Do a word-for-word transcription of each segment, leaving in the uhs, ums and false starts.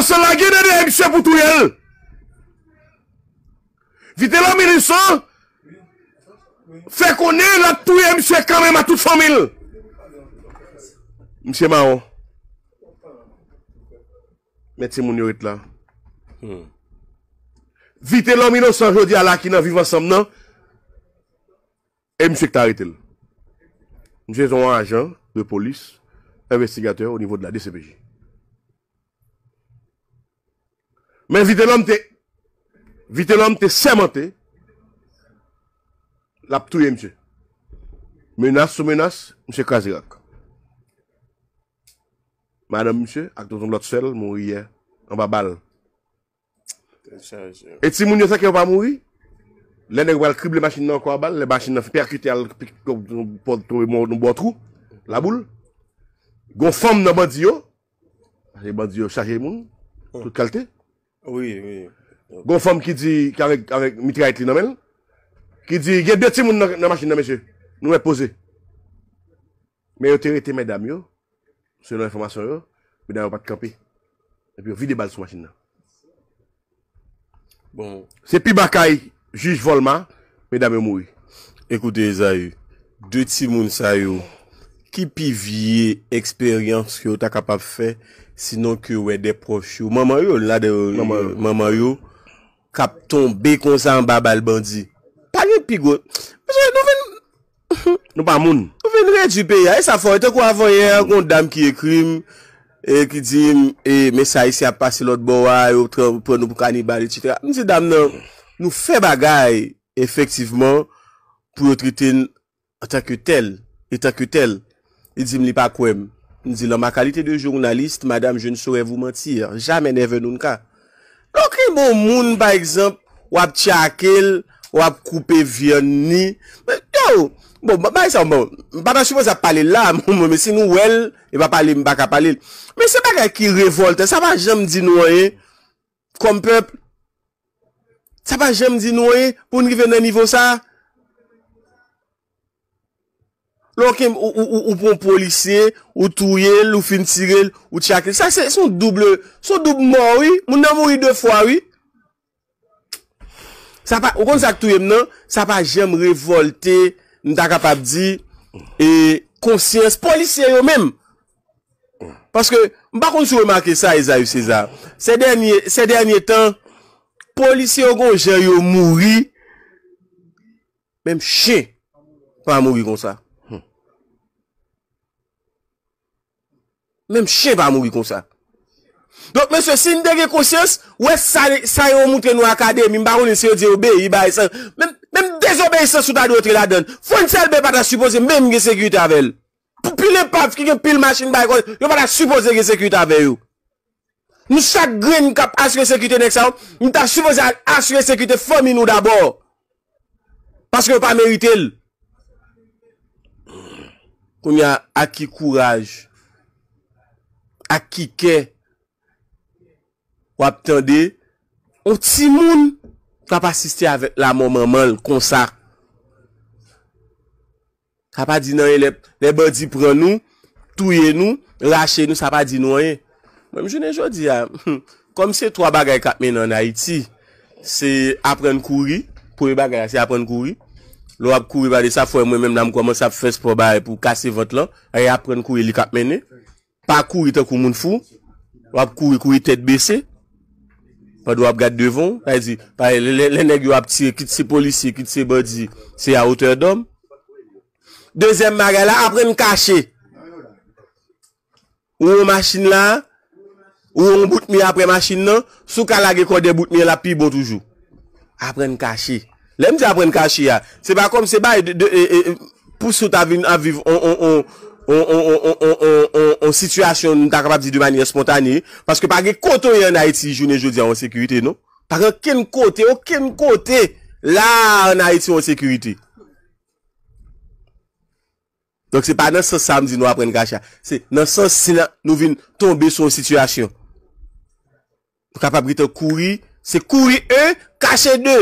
Inosan lage nan dèyè misye pou touye l. Vitelòm Inosan fè konnen l ap touye misye kanmenm a tout fanmi l. Misye mawon. Men timoun yo ret la. Vitelòm Inosan jodi a la ki nan Viv Ansanm nan, e misye ki ta arete l. Misye se yon ajan de polis, envestigatè o nivo de la D C P J. Men Vitelòm te, Vitelòm te sèmante l ap touye misye. Menas sou menas, misye kraze rak. Madanm misye ak tout yon lòt sè l mouri yè anba bal. Tèt chaje. E timoun yo sa ke yo pa mouri? Lè nèg yo pral krible machin nan ankò a bal, lè machin nan pèkite al pi- tonbe nan bò twou, laboul. Gon fanm nan bandi yo, paske bandi yo chaje moun, tout kalte. Wi, wi. Gon fanm ki di, ki avèk, avèk mitrayèt li nan men l, ki di, gen de timoun nan, nan machin nan, mesye. Nou mèt poze. Men yo te rete medam yo, selon enfòmasyon yo, medam yo pa t kanpe. Epi yo vide bal sou machin nan. Bon. Se pi ba kay jij Vòlma, medam yo mouri. Ekoute, Ezayi, de timoun sa yo, ki pi vye eksperyans ke yo ta kapab fè, sinon ke wè de pwòch yo, manman yo, la de manman yo, k ap tonbe konsa anba bal bandi? Pa gen pi gwo. Mesye, nou vin Nou pa moun. Nou vin redui peyi a. E sa fò, e tankou avanyè a, gon dam ki ekri m, e ki di m, e, men sa isi ap pase lòt bò a, yo tra- pran nou pou kanibal, etsetera. M di dam nan, nou fè bagay, efektivman, pou yo trete n antanke tèl, etanke tèl. Li di m li pa kwè m. M di, dans ma qualité de journaliste, madame, je ne saurais vous mentir. Jamais, never, nunca. Donk, gen bon moun, pa egzanp, w ap tchake l, w ap koupe vyann ni. Men, yo, bon, ba- bagay sa, bon, m pa ta sipoze ap pale l la, mwen, men si nou wè l, e pa pale, m pa ka pale l. Men se bagay ki revòltan, sa pa janm di nou anyen, kòm pèp. Sa pa janm di nou anyen pou n rive nan nivo sa a. Lè w kenbe, ou, ou, ou, ou pran yon polisye, ou touye l, ou fin tire l, ou tchake l. Sa se, se yon doub, se yon doub mò, wi. Moun nan mouri de fwa, wi. Sa pa, ou konn sa k touye m nan? Sa pa janm revòlte, m ta kapab di, e, konsyans polisye yo menm. Paske, m pa konn si w remake sa, Ezayi Seza. Ces derniers, ces derniers temps, polisye yo gon jan yo mouri, menm chen pa mouri konsa. Menm chen pa mouri konsa. Donk, mesye, si n te gen konsyans, wè sa, sa yo moutre nou akademi, m pa konnen si yo di obeyi, bagay sa. Menm, menm dezobeyisans ou ta dwe antre ladan l. Frantz Elbé pa ta sipoze menm gen sekirite avè l. Pou pil enpav ki gen pil machin bay kòb, yo pa ta sipoze gen sekirite avè yo. Nou chak grenn k ap asire sekirite nèg sa yo, nou ta sipoze al asire sekirite fanmi nou dabò. Paske yo pa merite l. Kounye a, ak ki kouraj, ak ki kè w ap tande yon timoun k ap asiste avèk lamò manman l konsa. Sa pa di n anyen lè, lè bandi pran nou, touye nou, rache nou, sa pa di nou anyen. Mwen, m jounen jodi a, kòm se twa bagay k ap mennen ann Ayiti, se aprann kouri, premye bagay la, se aprann kouri. Lè w ap kouri, pa de sa, frè mwen menm la, m kòmanse ap fè spò bagay pou kase vant lan, e aprann kouri li k ap mennen. Pa kouri tankou moun fou. W ap kouri, kouri tèt bese. Pandan w ap gad devan w, sa vle di, pa, lè, lè, lè nèg yo ap tire, kit se polisye, kit se bandi, se à hauteur d'homme. Dezyèm bagay la, aprann kache. Ou yon machin la, ou yon bout mi apre machin nan, si w ka lage kòdè bout mi an, l ap pi bon toujou. Aprann kache. Lè m di aprann kache a, se pa kòm se bay de, de, e, e, e, pou si w ta vin ap viv on, on, on, on sitiyasyon, nou ta kapab di de manyè espontane, paske pa gen kote w ye ann Ayiti jounen jodi a w an sekirite, non. Pa gen okenn kote, okenn kote la ann Ayiti w an sekirite. Donk, se pa nan sans sa m di nou aprann kache a. Se nan sans si n a, nou vin tonbe sou yon sitiyasyon. Nou kapab gentan kouri. Se kouri en, kache de.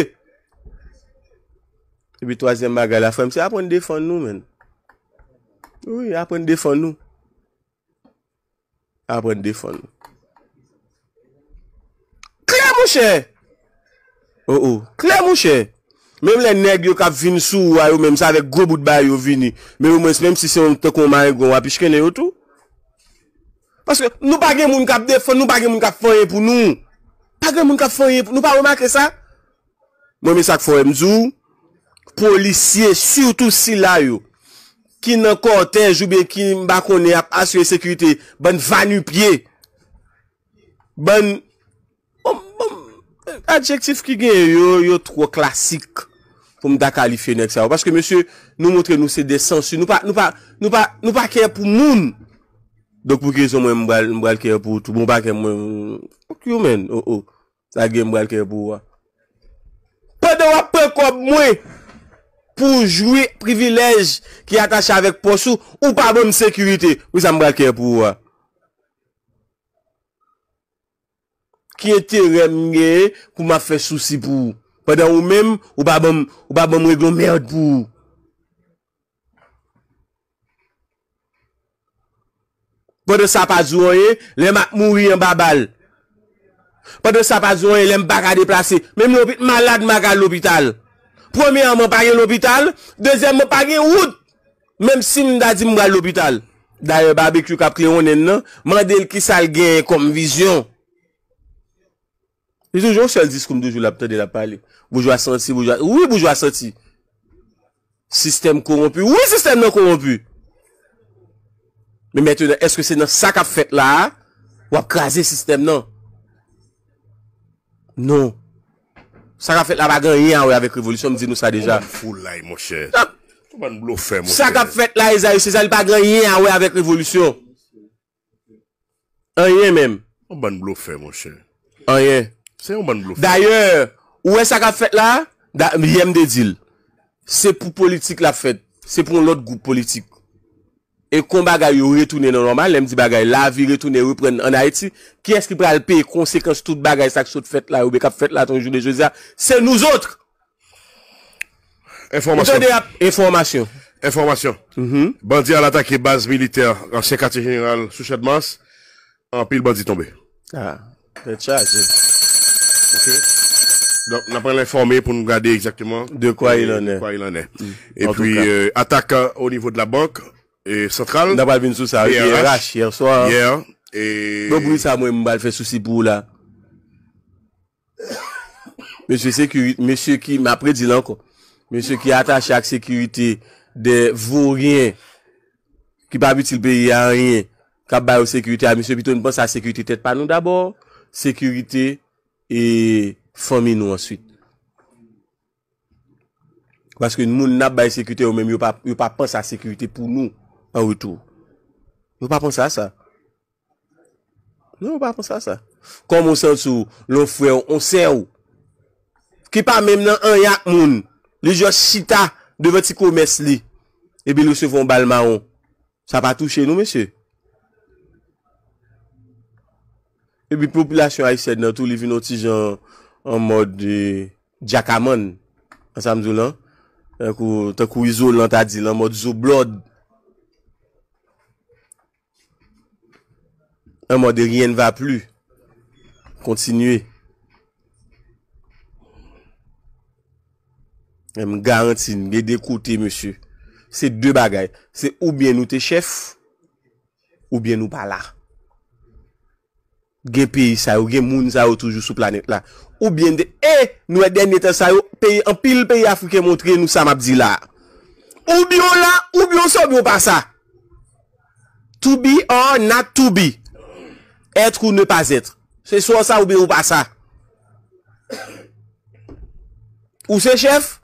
Epi twazyèm bagay la, frè m, se aprann defann nou, menn. Wi, aprann defann nou. Aprann defann nou. Monchè. Oh, oh. Klè, monchè. Menm lè nèg yo k ap vin sou ou a, yo menm se avèk gwo bout bagay yo vini. Men omwen, menm si se yon tankou yon marengon, w ap ichkennen yo tou. Paske nou pa gen moun k ap defann, nou pa gen moun k ap fè anyen pou nou. Pa gen moun k ap fè anyen pou nou. Pa remake sa? Mwen, men sa k fè m di w, polisye, sitou sila yo, ki nan kòtèj oubyen ki, m pa konnen, ap asire sekirite, bann vanipye, bann, bon, bon, adjektif ki genyen yo, yo twò klasik pou m ta kalifye nèg sa yo. Paske, mesye, nou montre nou se de sansi. Nou pa, nou pa, nou pa, nou pa kè pou moun. Donk, pou ki rezon mwen, m pral, m pral kè pou ou tou? Bon, pa kè mwen, fuck you, man. Oh, oh. Sa gen m pral kè pou ou a. Pandan w ap pran kòb mwen pou w jwi privilèj ki atache avèk pòs ou, ou pa ban m sekirite. Wi, sa m pral kè pou ou a. Ki enterè m genyen pou m ap fè sousi pou ou? Pandan ou menm, ou pa ban m, ou pa ban m regle yon mèd pou ou. Pandan sa pa di w anyen, lè m ap mouri anba bal. Pandan sa pa di w anyen, lè m pa ka deplase. Menm lopi-, malad m pa ka al lopital. Premyèman, pa gen lopital. Dezyèmman, pa gen wout. Menm si m ta di m pral lopital. Dayè, Babekyou k ap klewonnen n nan, mande l kisa l genyen kòm vizyon. Li toujou yon sèl diskou m toujou l ap tande l ap pale. Boujwa santi, boujwa, wi, boujwa santi. Sistèm kowonpi. Wi, sistèm nan kowonpi. Men mentnan, èske se nan sa k ap fèt la a, w ap kraze sistèm nan? Non. Sa k ap fèt la pa gen anyen a wè avèk revolisyon, m di nou sa deja. Yon bann foulay, monchè. Yon bann blofè, monchè. Sa k ap fèt la, Ezayi Seza, li pa gen anyen a wè avèk revolisyon. Anyen menm. Yon bann blofè, monchè. Anyen. Se yon bann blofè. Dayè, ou wè sa k ap fèt la? Da-, yè m te di l. Se pou politik l ap fèt. Se pou yon lòt gwoup politik. E kon bagay yo retounen nan nòmal, lè m di bagay, lavi retounen, reprann ann Ayiti, kiyès ki pral peye konsekans tout bagay sa k sot fèt la, oubyen k ap fèt la, tonjou de jodi a? Se nouzòt! Ou Enfòmasyon. Tande ap, enfòmasyon. Enfòmasyon. Mhm. Bandi al atake baz militè, ansyen katye jeneral sou Chadmas. Anpil bandi tonbe. Ah, tèt chaje. Ok. Donk, n ap pral enfòme pou nou gade egzakteman de quoi il en est. De quoi il en est. Mm. Epi, euh, atak, euh, o nivo de la bank, euh, santral. N ap pral vin sou sa, wi, B R H, yè swa. Yè, e bon, pou sa, mwen, m pral fè sousi pou ou la. Mesye sekiri-, mesye ki, m ap redi l ankò. Mesye ki atache ak sekirite de voryen ki p ap itil peyi a anyen, k ap ba yo sekirite a, mesye, pito n panse a sekirite tèt pa nou dabò, sekirite e fanmi nou answit. Paske moun n ap bay sekirite yo menm, yo pa, yo pa panse a sekirite pou nou an retou. Yo pa panse a sa. Non, yo pa panse a sa. Kòman w santi w, lè yon frè w, yon sè w, ki pa menm nan anyen ak moun, li jis chita devan ti komès li, epi l resevwa yon bal mawon. Sa pa touche nou, mesye. Epi popilasyon ayisyèn nan tou, li vin yon ti jan an mòd, eh, djakamann. An sa m di w lan. Tankou, tankou Izolan ta di l, an mòd zoblòd. An mòd rien ne va plus. Kontinye. Men m garanti n, gen de kote, mesye. Se de bagay. Se oubyen nou te chèf, oubyen nou pa la. Gen peyi sa yo, gen moun sa yo toujou sou planèt la. Oubyen de, e, nou wè dènye tan sa yo, peyi, anpil peyi afriken montre nou sa m ap di la. Oubyen w la, oubyen w sa, oubyen w pa sa. To be or not to be. Être ou ne pas être. Se swa w sa oubyen w pa sa. Ou se chèf,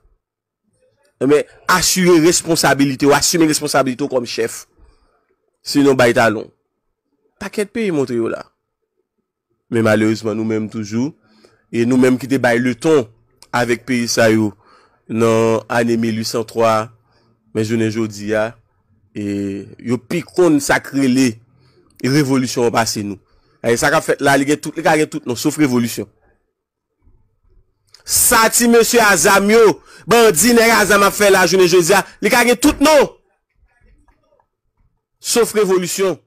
enben, asire responsabilite w, asime responsabilite w kòm chèf. Sinon, bay talon. Pakèt peyi montre yo la. Men malerezman, nou menm toujou, e nou menm ki te bay leton avèk peyi sa yo nan ane mil uit san twa, men jounen jodi a, e yo pi konn sa k rele revolisyon an pase nou. E sa k ap fèt la, li gen tout, li ka gen tout non, sof revolisyon. Sa ti mesye a zam yo, bandi nèg a zam ap fè la jounen jodi a, li ka gen tout non. Sof revolisyon.